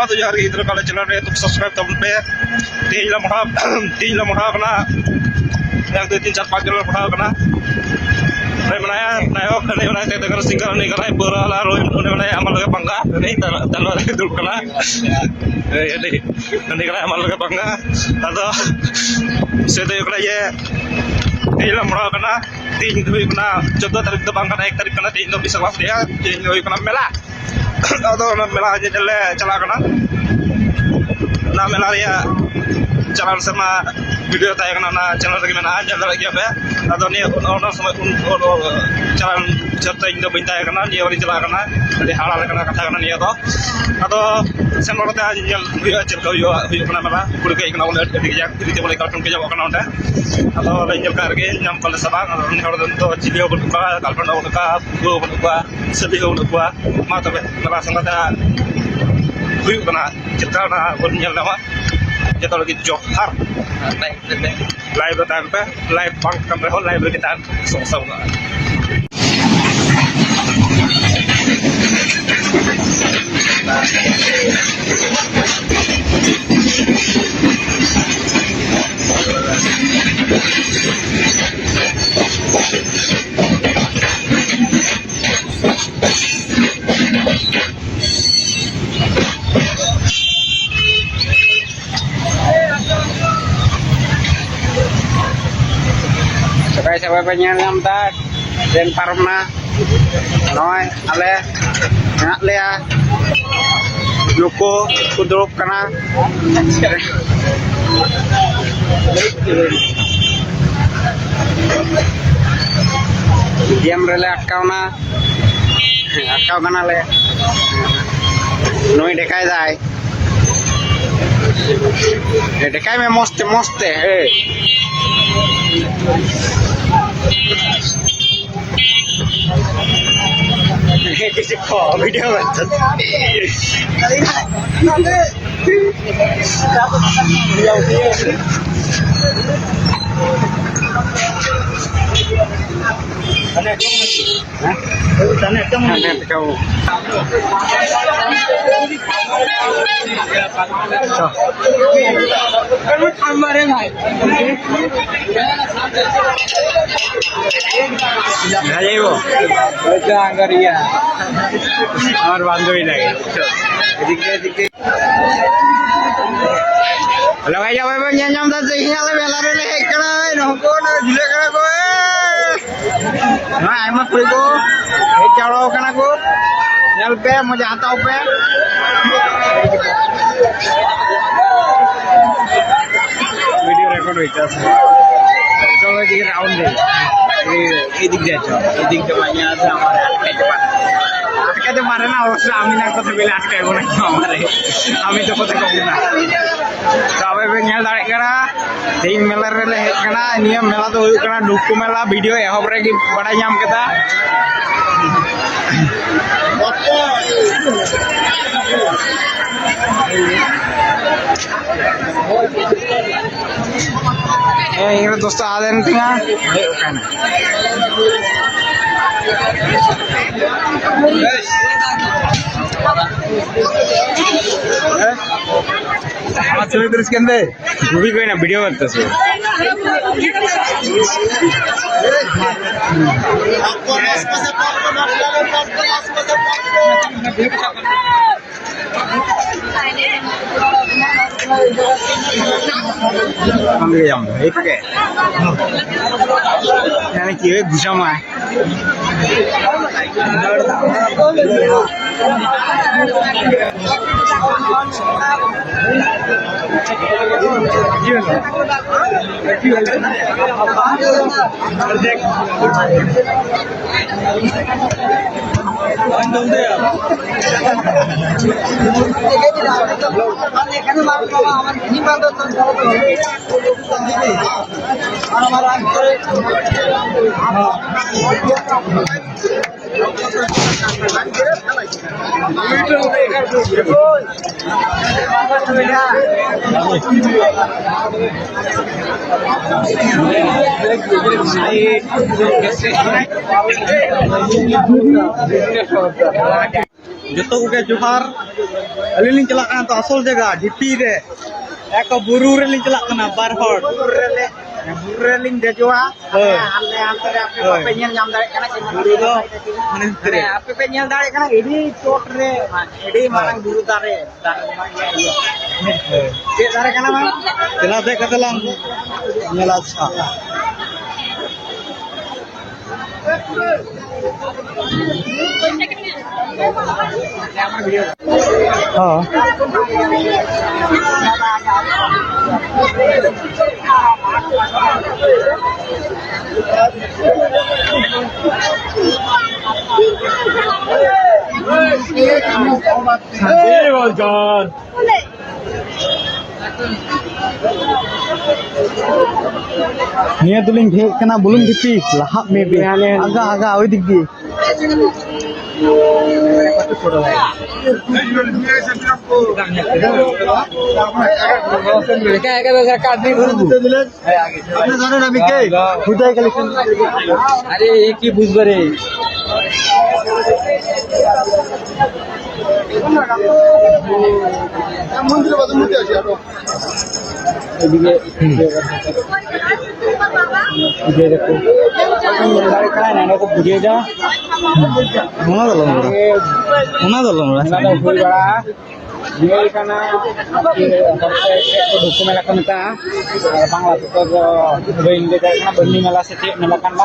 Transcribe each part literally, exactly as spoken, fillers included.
ᱛᱚ ᱡᱚᱦᱟᱨ ᱜᱮ ᱜᱤᱫᱽᱨᱟᱹ ᱠᱚ, ᱟᱞᱮ ᱪᱮᱱᱮᱞ ᱨᱮ ᱥᱟᱵᱥᱠᱨᱟᱭᱤᱵ ᱛᱟᱵᱚᱱ ᱯᱮ᱾ ᱛᱮᱦᱮᱧ ᱞᱮ ᱢᱚᱴᱟᱣ ᱛᱮᱦᱮᱧ ᱞᱮ ᱢᱚᱴᱟᱣ ᱠᱟᱱᱟ, ᱮᱠ ᱫᱩᱭ ᱛᱤᱱ ᱪᱟᱨ ᱯᱟᱸᱪ ᱡᱚᱱ ᱞᱮ ᱢᱚᱴᱟᱣ ᱠᱟᱱᱟ᱾ ᱚᱸᱰᱮ ᱢᱮᱱᱟᱭᱟ ᱱᱟᱭᱚᱠ, ᱦᱟᱹᱱᱤ ᱢᱮᱱᱟᱭ ᱛᱮ ᱫᱟᱠᱟ ᱥᱤᱝᱜᱟᱨ, ᱦᱟᱹᱱᱤ ᱠᱟᱱᱟᱭ ᱯᱟᱹᱣᱨᱟᱹ ᱟᱞᱟ, ᱟᱨ ᱩᱱᱤ ᱢᱮᱱᱟᱭᱟ ᱟᱢᱟᱞ ᱞᱮᱠᱟ ᱯᱟᱸᱜᱟ, ᱦᱟᱹᱱᱤ ᱛᱟᱞᱟ ᱨᱮ ᱫᱩᱲᱩᱵ ᱠᱟᱱᱟ᱾ ᱦᱟᱹᱱᱤ ᱠᱟᱱᱟᱭ ᱟᱢᱟᱞ ᱞᱮᱠᱟ ᱯᱟᱸᱜᱟ᱾ ᱟᱫᱚ ᱥᱮ ᱫᱚ ᱦᱩᱭᱩᱜ ᱠᱟᱱᱟ ᱤᱭᱟᱹ, ᱛᱮᱦᱮᱧ ᱞᱮ ᱢᱚᱴᱟᱣ ᱠᱟᱱᱟ᱾ ᱛᱮᱦᱮᱧ ᱫᱚ ᱦᱩᱭᱩᱜ ᱠᱟᱱᱟ ᱪᱳᱫᱽᱫᱳ ᱛᱟᱹᱨᱤᱠᱷ ᱫᱚ ᱵᱟᱝ ᱠᱟᱱᱟ, ᱮᱠ ᱛᱟᱹᱨᱤᱠᱷ ᱠᱟᱱᱟ᱾ ᱛᱮᱦᱮᱧ ᱫᱚ ᱵᱤᱥᱟᱠᱷ ᱵᱟᱥ ᱨᱮᱭᱟᱜ, ᱛᱮᱦᱮᱧ ᱫᱚ ᱦᱩᱭᱩᱜ ᱠᱟᱱᱟ ᱢᱮᱞᱟ᱾ ᱟᱫᱚ ᱚᱱᱟ ᱢᱮᱞᱟ ᱧᱮᱧᱮᱞ ᱞᱮ ᱪᱟᱞᱟᱜ ᱠᱟᱱᱟ᱾ ᱚᱱᱟ ᱢᱮᱞᱟ ᱨᱮᱭᱟᱜ ᱪᱟᱞᱟᱣ ᱥᱮᱨᱢᱟ ᱵᱷᱤᱰᱤᱭᱳ ᱛᱟᱦᱮᱸ ᱠᱟᱱᱟ, ᱚᱱᱟ ᱪᱮᱱᱮᱞ ᱨᱮᱜᱮ ᱢᱮᱱᱟᱜᱼᱟ, ᱧᱮᱞ ᱫᱟᱲᱮᱭᱟᱜ ᱜᱮᱭᱟ ᱯᱮ᱾ ᱟᱫᱚ ᱱᱤᱭᱟᱹ ᱚᱱᱟ ᱥᱚᱢᱚᱭ ᱩᱱ ᱩᱱ ᱪᱟᱞᱟᱣ ᱪᱮᱫ ᱛᱮ ᱤᱧ ᱫᱚ ᱵᱟᱹᱧ ᱛᱟᱦᱮᱸ ᱠᱟᱱᱟ, ᱱᱤᱭᱟᱹ ᱵᱟᱨᱤᱧ ᱪᱟᱞᱟᱜ ᱠᱟᱱᱟ᱾ ᱟᱹᱰᱤ ᱦᱟᱦᱟᱲᱟ ᱞᱮᱠᱟᱱᱟᱜ ᱠᱟᱛᱷᱟ ᱠᱟᱱᱟ ᱱᱤᱭᱟᱹ ᱫᱚ᱾ ᱟᱫᱚ ᱥᱮᱱ ᱵᱟᱲᱟ ᱠᱟᱛᱮ ᱧᱮᱞ ᱦᱩᱭᱩᱜᱼᱟ ᱪᱮᱫ ᱞᱮᱠᱟ ᱦᱩᱭᱩᱜᱼᱟ, ᱦᱩᱭᱩᱜ ᱠᱟᱱᱟ ᱢᱮᱞᱟ᱾ ᱠᱩᱲᱤ ᱠᱚ ᱦᱮᱡ ᱠᱟᱱᱟ ᱵᱚᱞᱮ, ᱟᱹᱰᱤ ᱠᱟᱡᱟᱠ ᱨᱤᱛᱤ ᱵᱚᱞᱮ ᱠᱟᱞᱪᱟᱨ ᱠᱚ ᱧᱟᱢᱚᱜ ᱠᱟᱱᱟ ᱚᱸᱰᱮ᱾ ᱟᱫᱚ ᱞᱮ ᱧᱮᱞ ᱠᱟᱜ ᱨᱮᱜᱮ ᱧᱟᱢ ᱠᱚᱣᱟᱞᱮ ᱥᱮ ᱵᱟᱝ᱾ ᱟᱫᱚ ᱱᱤᱭᱟᱹ ᱦᱚᱲ ᱫᱚ ᱱᱤᱛᱚᱜ ᱪᱤᱞᱤ ᱦᱚᱸ ᱵᱟᱹᱱᱩᱜ ᱠᱚᱣᱟ, ᱜᱟᱨᱞᱯᱷᱨᱮᱱᱰ ᱦᱚᱸ ᱵᱟᱹᱱᱩᱜ ᱠᱚᱣᱟ, ᱵᱩᱰᱷᱟᱹ ᱦᱚᱸ ᱵᱟᱹᱱᱩᱜ ᱠᱚᱣᱟ, ᱥᱟᱹᱞᱤ ᱦᱚᱸ ᱵᱟᱹᱱᱩᱜ ᱠᱚᱣᱟ᱾ ᱢᱟ ᱛᱚᱵᱮ ᱢᱮᱞᱟ ᱥᱮᱸᱫᱽᱨᱟ ᱛᱮ ᱦᱩᱭᱩᱜ ᱠᱟᱱᱟ, ᱪᱮᱫ ᱞᱮᱠᱟ ᱚᱱᱟ ᱵᱚᱱ ᱧᱮᱞ ᱧᱟᱢᱟ᱾ ᱡᱚᱛᱚ ᱞᱟᱹᱜᱤᱫ ᱡᱚᱦᱟᱨ᱾ ᱞᱟᱭᱤᱵᱷ ᱨᱮ ᱛᱟᱦᱮᱱ ᱯᱮ, ᱞᱟᱭᱤᱵᱷ ᱵᱟᱝ ᱠᱟᱱ ᱨᱮᱦᱚᱸ ᱞᱟᱭᱤᱵᱷ ᱨᱮᱜᱮ ᱛᱟᱦᱮᱱ ᱥᱚᱢᱚᱥᱥᱟ ᱵᱟᱹᱱᱩᱜᱼᱟ᱾ ᱥᱚᱠᱟᱭ ᱥᱚᱠᱟᱭ ᱯᱮ ᱧᱮᱞ ᱧᱟᱢ ᱮᱫᱟ, ᱴᱨᱮᱱ ᱯᱟᱨᱚᱢ ᱮᱱᱟ᱾ ᱱᱚᱜᱼᱚᱭ ᱟᱞᱮ ᱢᱮᱱᱟᱜ ᱞᱮᱭᱟ, ᱱᱩᱠᱩ ᱠᱚ ᱫᱩᱲᱩᱵ ᱠᱟᱱᱟ᱾ ᱜᱮᱢ ᱨᱮᱞᱮ ᱟᱴᱠᱟᱣᱱᱟ, ᱟᱴᱠᱟᱣ ᱠᱟᱱᱟᱞᱮ᱾ ᱱᱩᱭ ᱰᱷᱮᱠᱟᱭ ᱫᱟᱭ᱾ ᱰᱷᱮᱠᱟᱭ ᱢᱮ ᱢᱚᱡᱽ ᱛᱮ, ᱢᱚᱡᱽ ᱛᱮ, ᱦᱮ᱾ কিছু খ ভিডিও করতে। আমার বান্ধবী লাগে। এদিকে, এদিকে। হ্যালো গাইস, সবাই বল, ᱧᱮᱞ ᱧᱟᱢ ᱫᱟ ᱛᱮᱦᱮᱧ ᱟᱞᱮ ᱢᱮᱞᱟ ᱨᱮᱞᱮ ᱦᱮᱡ ᱠᱟᱱᱟ᱾ ᱱᱩᱠᱩ ᱱᱚᱜᱼᱚᱭ ᱡᱷᱩᱞᱟᱹᱜ ᱠᱟᱱᱟ ᱠᱚ᱾ ᱱᱚᱣᱟ ᱟᱭᱢᱟ ᱠᱩᱲᱤ ᱠᱚ ᱦᱮᱡ ᱡᱟᱣᱨᱟ ᱟᱠᱟᱱᱟ ᱠᱚ᱾ ᱧᱮᱞ ᱯᱮ, ᱢᱚᱡᱟ ᱦᱟᱛᱟᱣ ᱯᱮ᱾ ভিডিও রেকর্ড হইতে আছে। চলো এদিকে রাউন্ড দেই। এই, এই দিক দিয়ে চলো। এই দিক দিয়ে মানে আছে আমার আটকাইতে পারে। আটকাইতে পারে না, অবশ্য আমি না কথা বলে আটকাইবো না কেউ আমারে। আমি তো কথা কম না। ᱛᱚ, ᱟᱯᱮ ᱯᱮ ᱧᱮᱞ ᱫᱟᱲᱮᱭᱟᱜ ᱠᱟᱱᱟ, ᱛᱮᱦᱮᱧ ᱢᱮᱞᱟ ᱨᱮᱞᱮ ᱦᱮᱡ ᱠᱟᱱᱟ᱾ ᱱᱤᱭᱟᱹ ᱢᱮᱞᱟ ᱫᱚ ᱦᱩᱭᱩᱜ ᱠᱟᱱᱟ ᱰᱩᱠᱠᱩ ᱢᱮᱞᱟ᱾ ᱵᱷᱤᱰᱤᱭᱳ ᱮᱦᱚᱵ ᱨᱮᱜᱮ ᱵᱟᱲᱟᱭ ᱧᱟᱢ ᱠᱮᱫᱟ᱾ ᱦᱮᱸ, ᱤᱧ ᱨᱮᱱ ᱫᱳᱥᱛᱚ ᱟᱫᱮᱱ ᱛᱤᱧᱟ ᱦᱩᱭᱩᱜ ᱠᱟᱱᱟ᱾ আমার ছবি তুলিস কেন রে? ছবি কই না, ভিডিও করতেছে। এইটাকে মানে কি ওই ঘুষামা। ᱡᱚᱛᱚ ᱠᱚᱜᱮ ᱡᱚᱦᱟᱨ᱾ ᱟᱹᱞᱤᱧ ᱞᱤᱧ ᱪᱟᱞᱟᱜ ᱠᱟᱱᱟ ᱛᱚ ᱟᱥᱚᱞ ᱡᱟᱭᱜᱟ ᱰᱷᱤᱯᱤ ᱨᱮ, ᱮᱠ ᱵᱩᱨᱩ ᱨᱮᱞᱤᱧ ᱪᱟᱞᱟᱜ ᱠᱟᱱᱟ ᱵᱟᱨ ᱦᱚᱲ᱾ ᱵᱩᱨᱩ ᱨᱮᱞᱮ, ᱵᱩᱨᱩ ᱨᱮᱞᱤᱧ ᱫᱮᱡᱚᱜᱼᱟ᱾ ᱦᱳᱭ᱾ ᱟᱞᱮ ᱦᱟᱱᱛᱮ ᱨᱮ ᱟᱯᱮ ᱦᱳᱭ᱾ ᱵᱟᱯᱮ ᱧᱮᱞ ᱧᱟᱢ ᱫᱟᱲᱮᱭᱟᱜ ᱠᱟᱱᱟ ᱪᱮ? ᱵᱩᱨᱩ ᱫᱚ ᱢᱟᱱᱮ ᱦᱟᱱᱛᱮ ᱨᱮ᱾ ᱢᱟᱱᱮ ᱟᱯᱮ ᱯᱮ ᱧᱮᱞ ᱫᱟᱲᱮᱭᱟᱜ ᱠᱟᱱᱟ ᱟᱹᱰᱤ ᱪᱚᱴ ᱨᱮ, ᱟᱹᱰᱤ ᱦᱳᱭ᱾ ᱢᱟᱨᱟᱝ ᱵᱩᱨᱩ ᱫᱟᱨᱮ, ᱫᱟᱨᱮ ᱢᱟ ᱤᱭᱟᱹ᱾ ᱦᱳᱭ᱾ ᱪᱮᱫ ᱫᱟᱨᱮ ᱠᱟᱱᱟ ᱢᱟ? ᱫᱮᱞᱟ ᱫᱮᱡ ᱠᱟᱛᱮ ᱞᱟᱝ ᱧᱮᱞᱟ᱾ ᱟᱪᱪᱷᱟ᱾ ᱦᱚᱸ᱾ ᱱᱤᱭᱟᱹ ᱫᱚᱞᱤᱧ ᱦᱮᱡ ᱠᱟᱱᱟ ᱵᱩᱞᱩᱝ ᱰᱷᱤᱯᱤ, ᱞᱟᱦᱟᱜ ᱢᱮ ᱵᱮ᱾ ᱟᱜᱟ, ᱟᱜᱟ, ᱳᱭ ᱫᱤᱠ ᱫᱤᱭᱮ᱾ একা একা বেকার কাজ নেই, ঘুরবো। আপনি জানেন আমি কে? হুদাই খালি আরে, এ কি বুঝবে রে? মন্দিরের পাশে মূর্তি আছে, আরো। এদিকে, এদিকে দেখো। ᱧᱮᱞ ᱫᱟᱲᱮᱭᱟᱜ ᱠᱟᱱᱟ, ᱱᱚᱰᱮ ᱠᱚ ᱯᱩᱡᱟᱹᱭᱮᱫᱟ᱾ ᱚᱱᱟ ᱫᱚ ᱟᱞᱚᱢ ᱨᱚᱲᱟ᱾ ᱚᱱᱟ ᱫᱚ ᱟᱞᱚᱢ ᱨᱚᱲᱟ᱾ ᱚᱱᱟ ᱫᱚ ᱦᱩᱭ ᱵᱟᱲᱟᱜᱼᱟ᱾ ᱧᱮᱞ ᱠᱟᱱᱟ, ᱦᱚᱲ ᱠᱚ ᱪᱮᱫ ᱠᱚ ᱰᱷᱩᱠᱩ ᱢᱮᱞᱟ ᱠᱚ ᱢᱮᱛᱟᱜᱼᱟ, ᱟᱨ ᱵᱟᱝᱞᱟ ᱛᱮᱫᱚ ᱵᱟᱹᱧ ᱞᱟᱹᱭ ᱫᱟᱲᱮᱭᱟᱜ ᱠᱟᱱᱟ, ᱵᱟᱹᱨᱱᱤ ᱢᱮᱞᱟ ᱥᱮ ᱪᱮᱫ ᱢᱮᱞᱟ ᱠᱟᱱᱟ᱾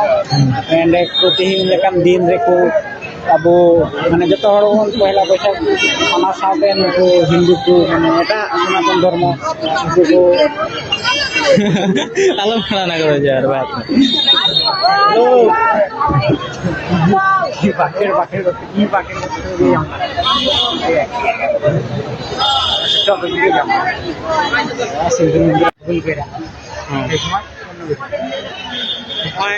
ᱚᱸᱰᱮ ᱠᱚ ᱛᱮᱦᱮᱧ ᱞᱮᱠᱟᱱ ᱫᱤᱱ ᱨᱮᱠᱚ ᱟᱵᱚ ᱢᱟᱱᱮ ᱡᱚᱛᱚ ᱦᱚᱲ ᱵᱚᱱ ᱯᱚᱭᱞᱟ ᱵᱳᱭᱥᱟᱠᱷ ᱚᱱᱟ ᱥᱟᱶᱛᱮ ᱱᱩᱠᱩ ᱦᱤᱱᱫᱩ ᱠᱚ ᱢᱟᱱᱮ ᱮᱴᱟᱜ ᱥᱚᱱᱟᱛᱚᱱ ᱫᱷᱚᱨᱢᱚ ᱩᱱᱠᱩ ᱠᱚ ᱟᱞᱚᱢ ᱦᱟᱲᱟᱱᱟ ᱠᱚ ᱡᱟᱨ ᱵᱟᱫ᱾ ᱵᱟᱠᱷᱮᱲ, ᱵᱟᱠᱷᱮᱲ, ᱵᱟᱠᱷᱮᱲ, ᱵᱟᱠᱷᱮᱲ᱾ ᱦᱮᱸ᱾ ᱱᱚᱜᱼᱚᱭ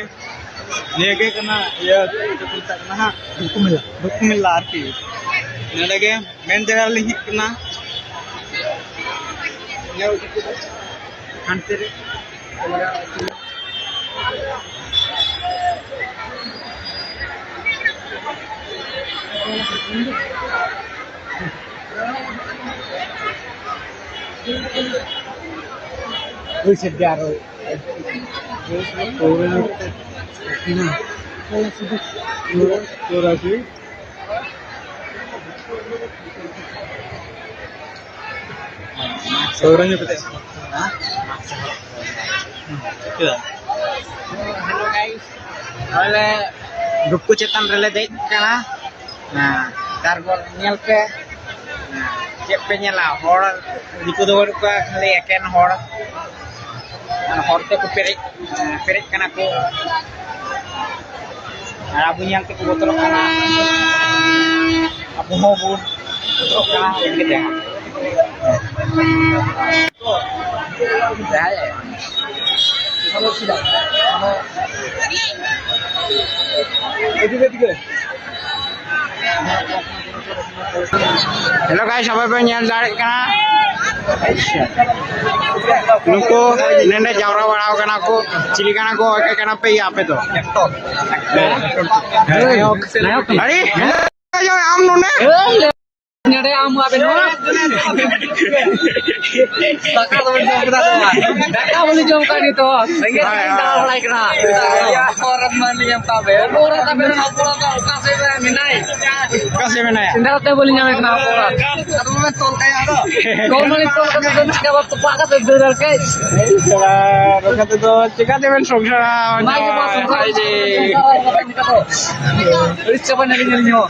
ᱱᱤᱭᱟᱹ ᱜᱮ ᱠᱟᱱᱟ, ᱤᱭᱟᱹ, ᱪᱮᱫ ᱠᱚ ᱢᱮᱛᱟᱜ ᱠᱟᱱᱟ ᱦᱟᱸᱜ? ᱫᱩᱠᱷᱩ ᱢᱮᱞᱟ᱾ ᱫᱩᱠᱷᱩ ᱢᱮᱞᱟ ᱟᱨᱠᱤ᱾ ᱱᱚᱰᱮ ᱜᱮ ᱢᱮᱱ ᱡᱟᱭᱜᱟ ᱨᱮᱞᱤᱧ ᱦᱮᱡ ᱠᱟᱱᱟ᱾ ᱦᱟᱱᱛᱮ ᱨᱮ᱾ ᱳᱭ ᱥᱮᱫ ᱜᱮ ᱟᱨᱚ᱾ ᱯᱟᱹᱣᱨᱟᱹ ᱧᱩ ᱠᱟᱛᱮ᱾ ᱦᱮᱞᱳ ᱜᱟᱭᱥ, ᱛᱟᱦᱚᱞᱮ ᱰᱩᱵᱠᱩ ᱪᱮᱛᱟᱱ ᱨᱮᱞᱮ ᱫᱮᱡ ᱠᱟᱱᱟ᱾ ᱦᱮᱸ, ᱛᱟᱨᱯᱚᱨ ᱧᱮᱞ ᱯᱮ, ᱦᱮᱸ, ᱪᱮᱫ ᱯᱮ ᱧᱮᱞᱟ? ᱦᱚᱲ, ᱫᱤᱠᱩ ᱫᱚ ᱵᱟᱹᱱᱩᱜ ᱠᱚᱣᱟ, ᱠᱷᱟᱹᱞᱤ ᱮᱠᱮᱱ ᱦᱚᱲ᱾ ᱟᱨ ᱦᱚᱲ ᱛᱮᱠᱚ ᱯᱮᱨᱮᱡ, ᱦᱮᱸ, ᱯᱮᱨᱮᱡ ᱠᱟᱱᱟ ᱠᱚ᱾ ᱟᱨ ᱟᱵᱚ ᱧᱮᱞ ᱛᱮᱠᱚ ᱵᱚᱛᱚᱨᱚᱜ ᱠᱟᱱᱟ, ᱟᱵᱚ ᱦᱚᱸ ᱵᱚᱱ ᱵᱚᱛᱚᱨᱚᱜ ᱠᱟᱱᱟ᱾ ᱤᱱᱠᱟᱹ ᱛᱮ᱾ ᱦᱮᱞᱳ ᱜᱟᱭᱥ, ᱥᱚᱵᱟᱭ ᱯᱮ ᱧᱮᱞ ᱫᱟᱲᱮᱭᱟᱜ ᱠᱟᱱᱟ᱾ ᱱᱩᱠᱩ ᱱᱚᱰᱮ ᱡᱟᱣᱨᱟ ᱵᱟᱲᱟ ᱠᱟᱱᱟ ᱠᱚ᱾ ᱪᱤᱞᱤ ᱠᱟᱱᱟ ᱠᱚ? ᱚᱠᱚᱭ ᱠᱟᱱᱟ ᱯᱮ ᱭᱟ ᱟᱯᱮ ᱫᱚ? ᱟᱨᱮ, ᱟᱢ ᱱᱚᱰᱮ? ᱱᱚᱰᱮ ᱟᱢ ᱟᱵᱮᱱ ᱦᱚᱸ᱾ ᱫᱟᱠᱟ ᱫᱚ ᱵᱟᱹᱧ ᱡᱚᱢ ᱠᱟᱜ ᱱᱤᱛᱚᱜ᱾ ᱨᱮᱸᱜᱮᱡ ᱛᱮᱧ ᱫᱟᱬᱟ ᱵᱟᱲᱟᱭ ᱠᱟᱱᱟ᱾ ᱚᱯᱚᱨᱟᱫ ᱟᱵᱮᱱ ᱦᱚᱸ, ᱚᱯᱚᱨᱟᱫ ᱫᱚ ᱚᱠᱟ ᱥᱮᱫ ᱨᱮ ᱢᱮᱱᱟᱭ? ᱚᱠᱟ ᱥᱮᱫ ᱢᱮᱱᱟᱭᱟ? ᱥᱮᱸᱫᱽᱨᱟ ᱛᱮ ᱵᱟᱹᱞᱤᱧ ᱧᱟᱢᱮ ᱠᱟᱱᱟ ᱚᱯᱚᱨᱟᱫ᱾ ᱟᱫᱚ ᱵᱟᱵᱮᱱ ᱛᱚᱞ ᱠᱟᱭᱟ ᱟᱫᱚ? ᱛᱚᱞ ᱢᱟᱞᱤᱧ ᱛᱚᱞ ᱠᱟᱛᱮ ᱫᱚ ᱪᱤᱠᱟ ᱵᱟᱯ ᱛᱚᱯᱟᱜ ᱠᱟᱛᱮ ᱫᱟᱹᱲ ᱟᱨ ᱠᱟᱹᱡ᱾ ᱥᱟᱞᱟ, ᱱᱚᱝᱠᱟ ᱛᱮᱫᱚ ᱪᱤᱠᱟ ᱛᱮᱵᱮᱱ ᱥᱚᱝᱥᱟᱨᱟ? ᱚᱱᱟ ᱜᱮ ᱵᱟᱝ ᱥᱚᱝᱥᱟᱨ᱾ ᱟᱹᱲᱤᱥ ᱪᱟᱵᱟ ᱱᱟᱞᱤᱧ ᱟᱹᱞᱤᱧ ᱦᱚᱸ᱾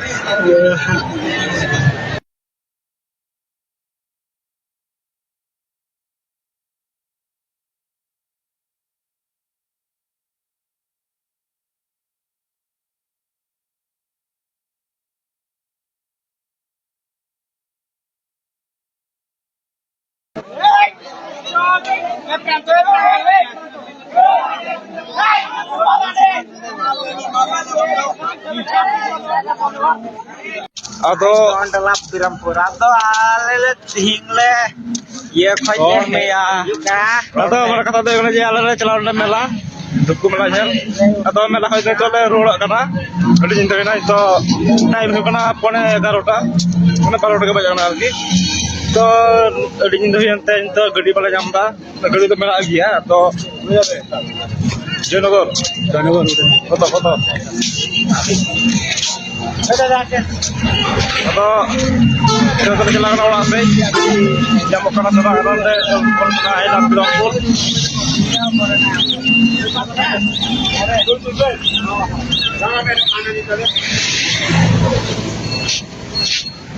ᱟᱫᱚ ᱚᱸᱰᱮ ᱞᱟᱵ ᱵᱤᱨᱟᱢᱯᱩᱨ᱾ ᱟᱫᱚ ᱟᱞᱮ ᱞᱮ ᱛᱤᱦᱤᱧ ᱞᱮ ᱤᱭᱟᱹ ᱠᱷᱚᱡ ᱞᱮ ᱚ᱾ ᱦᱮᱡ ᱦᱤᱡᱩᱜ ᱠᱟᱱᱟ᱾ ᱟᱫᱚ ᱢᱟᱱᱮ ᱠᱟᱛᱷᱟ ᱫᱚ ᱦᱩᱭᱩᱜ ᱠᱟᱱᱟ ᱡᱮ ᱟᱞᱮ ᱞᱮ ᱪᱟᱞᱟᱣ ᱞᱮᱱᱟ ᱢᱮᱞᱟ, ᱫᱩᱠᱩ ᱢᱮᱞᱟ ᱧᱮᱞ᱾ ᱟᱫᱚ ᱢᱮᱞᱟ ᱠᱷᱚᱡ ᱫᱚ ᱱᱤᱛᱚᱜ ᱞᱮ ᱨᱩᱣᱟᱹᱲᱚᱜ ᱠᱟᱱᱟ᱾ ᱟᱹᱰᱤ ᱧᱤᱫᱟᱹ ᱦᱩᱭᱱᱟ, ᱱᱤᱛᱚᱜ ᱴᱟᱭᱤᱢ ᱦᱩᱭᱩᱜ ᱠᱟᱱᱟ ᱯᱚᱱᱮ ᱮᱜᱟᱨᱚᱴᱟ, ᱢᱟᱱᱮ ᱵᱟᱨᱚᱴᱟ ᱜᱮ ᱵᱟᱡᱟᱜ ᱠᱟᱱᱟ ᱟᱨᱠᱤ᱾ ᱛᱚ ᱟᱹᱰᱤ ᱧᱤᱫᱟᱹ ᱦᱩᱭᱮᱱ ᱛᱮ ᱱᱤᱛᱚᱜ ᱜᱟᱹᱰᱤ ᱵᱟᱞᱮ ᱧᱟᱢ ᱮᱫᱟ᱾ ᱜᱟᱹᱰᱤ ᱫᱚ ᱢᱮᱱᱟᱜ ᱜᱮᱭᱟ, ᱛᱚ ᱡᱚᱭᱱᱚᱜᱚᱨ᱾ ᱡᱚᱭᱱᱚᱜᱚᱨ᱾ ᱠᱚᱛᱚ, ᱠᱚᱛᱚ? ᱟᱫᱚ ᱱᱤᱛᱚᱜ ᱫᱚᱞᱮ ᱪᱟᱞᱟᱜ ᱠᱟᱱᱟ ᱚᱲᱟᱜ ᱥᱮᱫ᱾ ᱧᱟᱢᱚᱜ ᱠᱟᱱᱟ ᱥᱮ ᱵᱟᱝ ᱟᱫᱚ ᱚᱸᱰᱮ ᱚᱞ ᱢᱮᱱᱟᱜᱼᱟ, "I love ᱵᱤᱨᱟᱢᱯᱩᱨ"᱾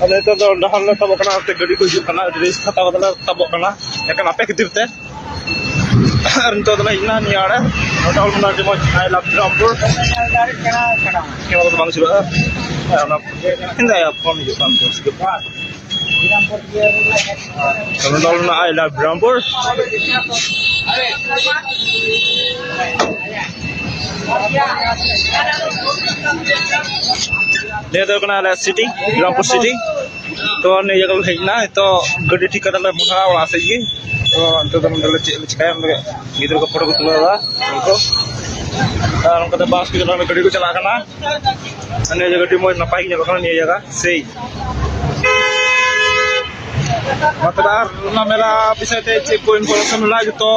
ᱟᱫᱚ ᱱᱤᱛᱚᱜ ᱫᱚ ᱰᱟᱦᱟᱨ ᱞᱮ ᱛᱟᱵᱚᱜ ᱠᱟᱱᱟ, ᱱᱚᱛᱮ ᱜᱟᱹᱰᱤ ᱠᱚ ᱦᱤᱡᱩᱜ ᱠᱟᱱᱟ, ᱨᱮᱥ ᱦᱟᱛᱟᱣ ᱠᱟᱛᱮ ᱞᱮ ᱛᱟᱵᱚᱜ ᱠᱟᱱᱟ ᱮᱠᱮᱱ ᱟᱯᱮ ᱠᱷᱟᱹᱛᱤᱨ ᱛᱮ᱾ ᱟᱨ ᱱᱤᱛᱚᱜ ᱫᱚᱞᱮ ᱦᱮᱡ ᱮᱱᱟ ᱱᱤᱭᱟᱹ ᱟᱲᱮ, ᱱᱚᱛᱮ ᱚᱞ ᱢᱮᱱᱟᱜᱼᱟ ᱟᱹᱰᱤ ᱢᱚᱡᱽ "I love ᱵᱤᱨᱟᱢᱯᱩᱨ"᱾ ᱠᱮᱢᱮᱨᱟ ᱫᱚ ᱵᱟᱝ ᱥᱩᱨᱩᱜᱼᱟ᱾ ᱦᱮᱸ, ᱚᱱᱟ ᱤᱧ ᱫᱚ ᱯᱷᱳᱱ ᱦᱤᱡᱩᱜ ᱠᱟᱱ ᱛᱤᱧᱟ᱾ ᱱᱚᱰᱮ ᱚᱞ ᱢᱮᱱᱟᱜᱼᱟ "I love ᱵᱤᱨᱟᱢᱯᱩᱨ". ᱱᱤᱭᱟᱹ ᱫᱚ ᱦᱩᱭᱩᱜ ᱠᱟᱱᱟ ᱟᱞᱮ ᱥᱤᱴᱤ, ᱵᱤᱨᱟᱢᱯᱩᱨ ᱥᱤᱴᱤ᱾ ᱛᱚ ᱱᱤᱭᱟᱹ ᱡᱟᱭᱜᱟ ᱞᱮ ᱦᱮᱡ ᱮᱱᱟ, ᱱᱤᱛᱚᱜ ᱜᱟᱹᱰᱤ ᱴᱷᱤᱠ ᱠᱟᱛᱮ ᱞᱮ ᱢᱚᱦᱰᱟᱜᱼᱟ ᱚᱲᱟᱜ ᱥᱮᱫ ᱜᱮ᱾ ᱛᱚ ᱱᱤᱛᱚᱜ ᱫᱚ ᱱᱚᱰᱮ ᱞᱮ ᱪᱮᱫ ᱞᱮ ᱪᱤᱠᱟᱹᱭᱟ, ᱱᱚᱰᱮ ᱜᱤᱫᱽᱨᱟᱹ ᱠᱚ ᱯᱷᱳᱴᱳ ᱠᱚ ᱛᱩᱞᱟᱹᱣ ᱮᱫᱟ ᱩᱱᱠᱩ᱾ ᱟᱨ ᱚᱱᱠᱟᱛᱮ ᱵᱟᱥ ᱠᱚ ᱪᱟᱞᱟᱜ ᱠᱟᱱᱟ, ᱜᱟᱹᱰᱤ ᱠᱚ ᱪᱟᱞᱟᱜ ᱠᱟᱱᱟ᱾ ᱱᱤᱭᱟᱹ ᱡᱟᱭᱜᱟ ᱟᱹᱰᱤ ᱢᱚᱡᱽ ᱱᱟᱯᱟᱭ ᱜᱮ ᱧᱮᱞᱚᱜ ᱠᱟᱱᱟ ᱱᱤᱭᱟᱹ ᱡᱟᱭᱜᱟ, ᱥᱮᱭ᱾ ᱢᱟ ᱛᱚᱵᱮ ᱟᱨ ᱚᱱᱟ ᱢᱮᱞᱟ ᱵᱤᱥᱚᱭ ᱛᱮ ᱪᱮᱫ ᱠᱚ information ᱢᱮᱱᱟᱜᱼᱟ ᱡᱚᱛᱚ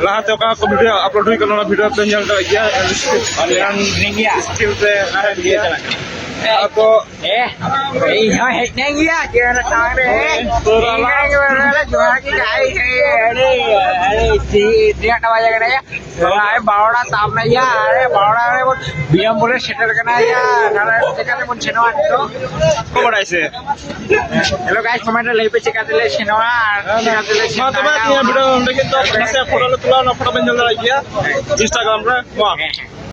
ᱞᱟᱦᱟᱛᱮ ᱚᱠᱟ ᱠᱚ video upload ᱦᱩᱭ ᱠᱟᱱᱟ, ᱚᱱᱟ video ᱯᱮ ᱧᱮᱞ ᱫᱟᱲᱮᱭᱟᱜ ᱜᱮᱭᱟ᱾ Screen ᱨᱮ ᱛᱟᱦᱮᱱ ᱜᱮᱭᱟ᱾ ᱟᱫᱚ ᱮ, ᱤᱧ ᱦᱚᱸ ᱦᱮᱡ ᱮᱱᱟᱹᱧ ᱜᱮᱭᱟ, ᱪᱮᱫ ᱨᱮ ᱴᱟᱝ ᱨᱮ᱾ ᱦᱳᱭ, ᱛᱚ ᱤᱧ ᱦᱚᱸ ᱡᱚᱦᱟᱨ ᱜᱮ, ᱜᱟᱭ ᱦᱮ, ᱟᱹᱰᱤ, ᱟᱹᱰᱤ ᱛᱤ-, ᱛᱤᱱᱟᱹᱜ ᱴᱟ ᱵᱟᱡᱮ ᱠᱟᱱᱟ ᱭᱟ? ᱱᱚᱜᱼᱚᱭ ᱵᱟᱨᱚᱴᱟ ᱛᱟᱵ ᱱᱟ ᱭᱟ, ᱟᱨᱮ ᱵᱟᱨᱚᱴᱟ ᱨᱮ ᱵᱚᱱ ᱵᱤᱨᱟᱢᱯᱩᱨ ᱞᱮ ᱥᱮᱴᱮᱨ ᱠᱟᱱᱟ ᱭᱟ, ᱛᱟᱦᱞᱮ ᱪᱮᱠᱟᱛᱮ ᱵᱚᱱ ᱥᱮᱱᱚᱜᱼᱟ ᱱᱤᱛᱚᱜ? ᱠᱚ ᱵᱟᱲᱟᱭ ᱥᱮ? Hello guys, comment ᱨᱮ ᱞᱟᱹᱭ ᱯᱮ ᱪᱮᱠᱟᱛᱮ ᱞᱮ ᱥᱮᱱᱚᱜᱼᱟ ᱟᱨ ᱦᱮᱸ, ᱪᱮᱠᱟᱛᱮ ᱞᱮ ᱢᱟ ᱛᱚᱵᱮ ᱥᱮᱱᱚᱜᱼᱟ᱾ ᱛᱮᱦᱮᱧᱟᱜ video ᱱᱚᱸᱰᱮ ᱜᱮ ᱱᱤᱛᱚᱜ ᱱᱟᱥᱮᱭᱟᱜ ᱯᱷᱳᱴᱳ ᱞᱮ ᱛᱩᱞᱟᱹᱣᱟ, ᱚᱱᱟ ᱯᱷᱳᱴᱳ ᱵᱮᱱ ᱧᱮᱞ ᱫᱟᱲᱮᱭᱟᱜ ᱜᱮᱭᱟ Instagram ᱨᱮ᱾ ᱢᱟ᱾ ᱦᱮᱸ, ᱦᱮᱸ᱾